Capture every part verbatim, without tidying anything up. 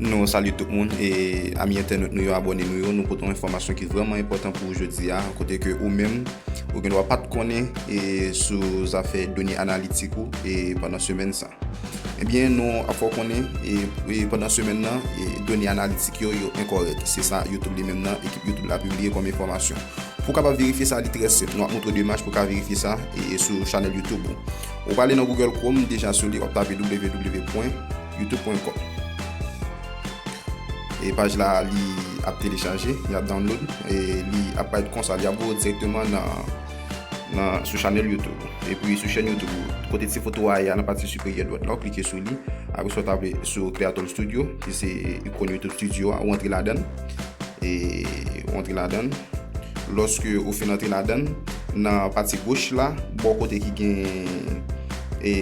Nou salye tout moun e ami entènot nou yo, abòne nou yo. Nou pote yon enfòmasyon ki vrèman enpòtan pou ou jodi a, kote ke ou menm, ou gen dwa pa t konnen e sou zafè done analitik ou e pandan semèn sa. Ebyen, nou ap fè w konnen e, e pandan semèn nan, e done analitik yo, yo enkòrèk. Se sa YouTube li menm nan, ekip YouTube la pibliye kòm enfòmasyon. Pou w kapab verifye sa, li trè senp. Nou ap montre w demach pou w ka verifye sa e sou chanèl YouTube ou. Ou prale nan Google Chrome, deja sou li, w ap tape w w w pwen youtube pwen kòm. E paj la, li ap telechaje, li ap download, e li ap parèt konsa, li ap voye w dirèkteman nan, nan, sou chanèl YouTube ou. Epi sou chèn YouTube ou, kote ti foto a ye a nan pati siperyè dwat la, w klike sou li. Apre sa, w tape sou Creator Studio, ki se ikòn YouTube Studio a, ou antre ladan l. E ou antre ladan l. Lòske ou fin antre ladan l, nan pati goch la, bò kote ki gen, e,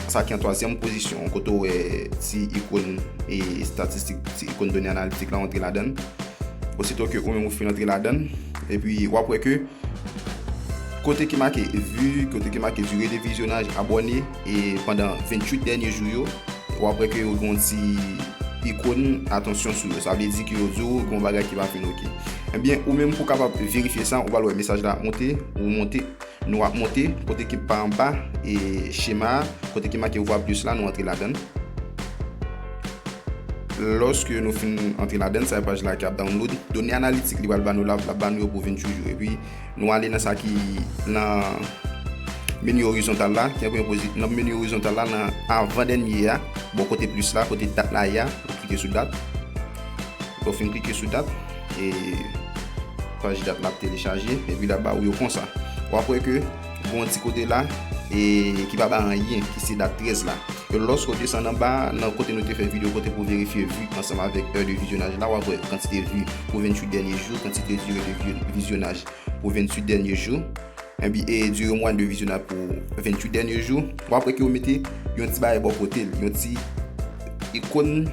sa ki an twazyèm pozisyon, kote w wè ti ikòn, e, estatistik, ti ikòn done analitik la, ou antre ladan l. Osito ke ou menm ou fin antre ladan l, epi w ap wè ke kote ki make vue, kote ki make durée de visionnage, abòne, e pandan venntuit dènye jou yo, w ap wè ke yo gen yon ti ikòn atansyon sou yo. Sa vle di ke yo di w gen yon bagay ki pa fin oke. Ebyen, ou menm pou w kapab verifye sa, ou pral wè mesaj la ap monte, ou monte, nou ap monte, kote ki pa anba, e chema a, kote ki make voir plus la, nou antre ladan l. Lòske nou fin antre ladan l, sa e paj la ki ap download. Done analitik li pral ba nou la, l ap ba nou yo pou venntuit jou. Epi, nou ale nan sa ki nan meni orizontal la, ki an premye pozi-, nan meni orizontal la, nan avan dènye a, bò kote plis la, kote dat la ye a, ou klike sou dat. Lè w fin klike sou dat, e paj dat la ap telechaje, epi l ap ba ou yo konsa. W ap wè ke gen yon ti kote la, e ki pa bay anyen, ki se dat trèz la. E lòske w desann anba, nan kote nou te fè videyo, kote pou verifye vue ansanm avèk heure de visionnage la, w ap wè kantite vue pou venntuit dènye jou, kantite durée de vi-, visionnage pou venntuit dènye jou, enbi, e durée moyenne de visionnage pou venntuit dènye jou. W ap wè ke yo mete yon ti bagay bò kote l, yon ti ikòn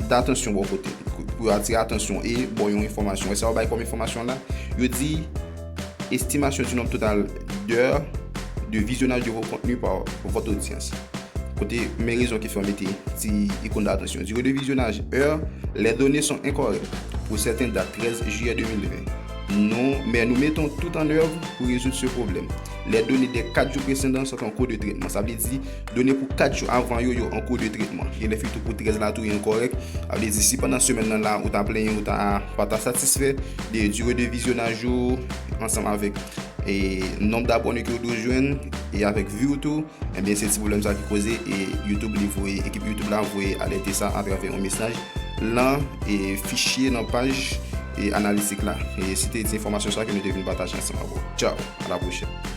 datansyon bò kote l, pou, pou yo atire atansyon e ba w yon enfòmasyon. E sa yo bay kòm enfòmasyon la, yo di, estimation du nombre total d'heures de visionnage de vos contenus par votre audience. Kote, men rezon ki fè w mete ti ikòn datansyon. Durée de visionnage, heure, les données sont incorrectes pour certaines dates, treize juillet deux mille vingt. Non, mais nous mettons tout en œuvre pour résoudre ce problème. Les données des quatre jours précédents sont en cours de traitement. Sa vle di, done pou kat jou avan yo, yo an kou de tretman. E lè fitou pou trèz la tou, yo enkòrèk. Sa vle di, si pandan semèn nan la, ou ta plenyen, ou ta pa ta satisfè de durée de visionnage ou, ansanm avèk, e, nonb dabòne ke w dwe jwenn, e avèk vue ou tou, ebyen, se ti pwoblèm sa ki koze, e YouTube li voye, ekip YouTube la voye alète sa atravè yon mesaj nan, e, fichye, nan paj, e, analitik la. E se te ti enfòmasyon sa ke nou te vin pataje ansanm avè w. Tchao, a la pwochèn.